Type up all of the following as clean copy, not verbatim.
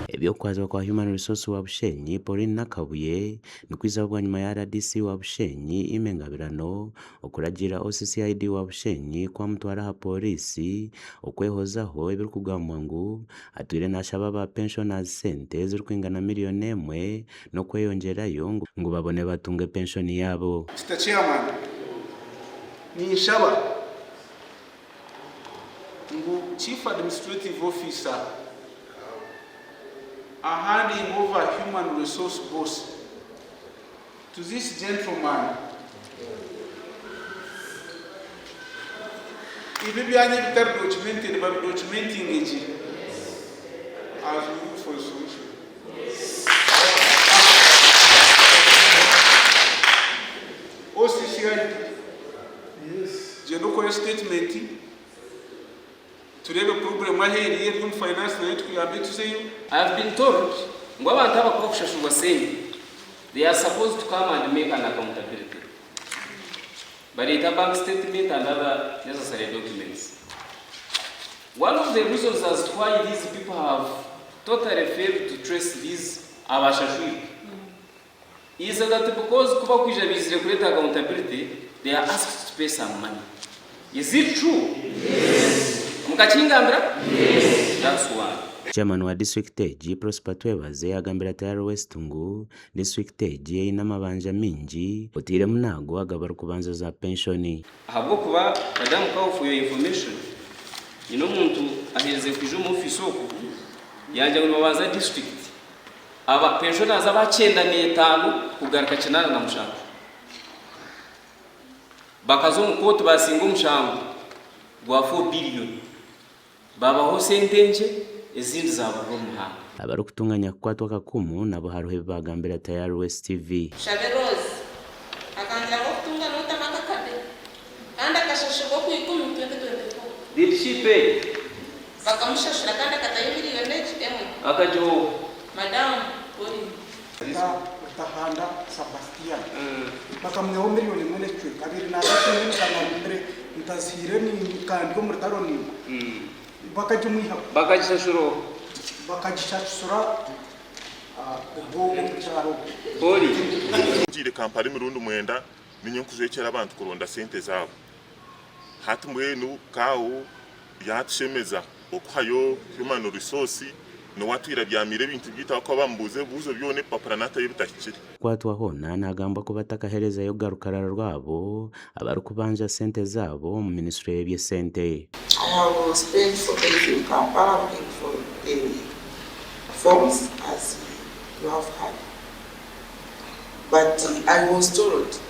Eby'okukwatibwa kwa Human Resource wa Bushenyi, Pauline Nakabuye nikwizaho bwanyima ya rdc wa Bushenyi, Immy Ngabirano okuragiira OCCID wa Bushenyi ku amutwara aha pooriisi okwehozaho ebirikugambwa ngu atwire nashaba aba pensioners sente ezirikwingana miriyoni emwe n'okweyongyerayo ngu babone batunge penshoni yaabo. Mister Chairman, ninshaba ngu Chief Administrative Officer a handing over Human Resource Boss to this gentleman. Ebi ebyanya ebitari documented babi documentinge gye as we look for a solution. OCCID, gyenda okore statement tureebe problem ahu eri, eri omu finance nayo tukuyambe tuzeyo. I have been told ngu abantu aba kubakushashurwa sente they are supposed to come and make an accountability bareeta bank statement and other necessary documents. One of the reasons as to why these people have totally failed to trace these abashashwirwe is that because ku bakwija baizire kureeta accountability they are asked to pay some money. Is it true? Yes. Mukakingambira? Yes. That's one. Chairman wa disiturikiti egi, Prosper Twebaze agambire Tayari West ngu disiturikiti egi eine amabanja maingi oteiremu naago agabarikubanza za penshoni. Ahabw'okuba Madamu Kawo for your information, nyine omuntu aherize kwija omu ofiisi oku yangira ngu nibabanza disiturikiti aba pensioners aba 95 kugaruka 87 bakaza omu kooti basinga omushango gwa 4 billion babaho sente nkye ezindi zaburira omu muhanda. Abarikutunga nyakukwatwa akakumu nabo hariho ebi baagambira Tayari West TV. Tushabe Rose akangira ngu okutunga notamu akakade kandi akashashurwa Okwikumi 2024. Did she pay? Bakamushashura kandi akatayo miriyoni egi emwe. Akagiha oha? Madamu Pauline. Rutahanda Sabastian bakamwihaho miriyoni emwe n'ekicweka 23 mbwenu ntazihaire kandi omu rutaro naimwe bakagimwihaho. Bakagishashura oha? Bakagishashura obwo omukyara ogwo. Pauline. Ngiire Kampala emirundi mwenda niinye nkujwekyera abantu kuronda sente zaabo. Hati mbwenu Kaawo yaatushemeza okuhayo human resource niwe atwire abyamiire ebintu byaitu ahabw'okuba bamubuuza ebibuuzo byona ebipapura naatayo ebitahikire. Kukwatwa hoona nagambwa kuba atakaherezayo kuga rukarara rwabo abarikubanja sente zaabo omu minisitule y'eby'esente. I have spent for days in Kampala looking for the forms as you have heard but I was told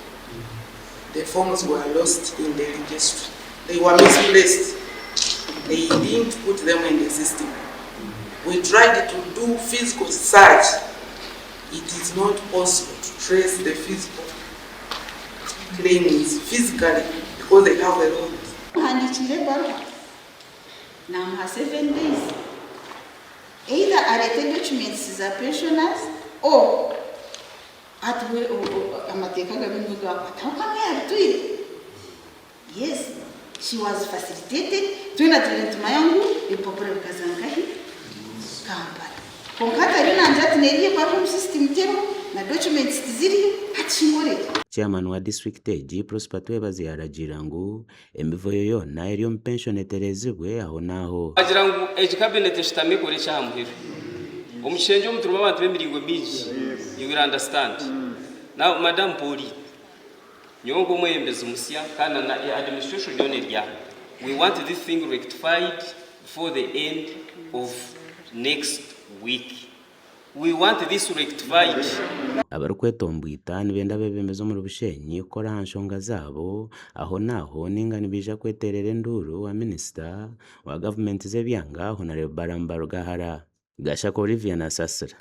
the forms were lost in the registry. They were misplaced. They didn't put them in the system. We tried to do physical search. It is not possible to trace the physical claims physically because they have a lot. Muhandikiire ebaruha namuha 7 days either areete documents za pensioners or Atuhe amateeka gabe nigo gaakwataho kamwe yabitwire. Yes, she was facilitated, twena turiyo nitumanya ngu ebipapura bikaza nkahi? Kampala. Kwonka hati ariyo nangira ati neriyo ebaruha omu system teriho, na documents tiziriyo, hati shi nkoreki? Chairman wa disiturikiti egi, Prosper Twebaze yaragiira ngu emivuyo yoona eri omu penshoni etereezibwe aho n'aho. Agira ngu egi cabinet eshutami ekore eky'aha muheru. Omu kishengye omu turimu abantu b'emiringo mingi, you will understand. Now Madam Pauline, nyowe nk'omwebembezi musya kandi na administration yoona eri aha, we want this thing rectified before the end of next week. We want this rectified. Abarikwetomboita nibenda abeebembezi omuri Bushenyi kukora aha nshonga zaabo aho n'aho ninga nibaija kweteerera enduuru wa minisita wa gavumenti z'ebyanga Honarebo Balaam Barugahara. Gashaka Olivia Nasasira.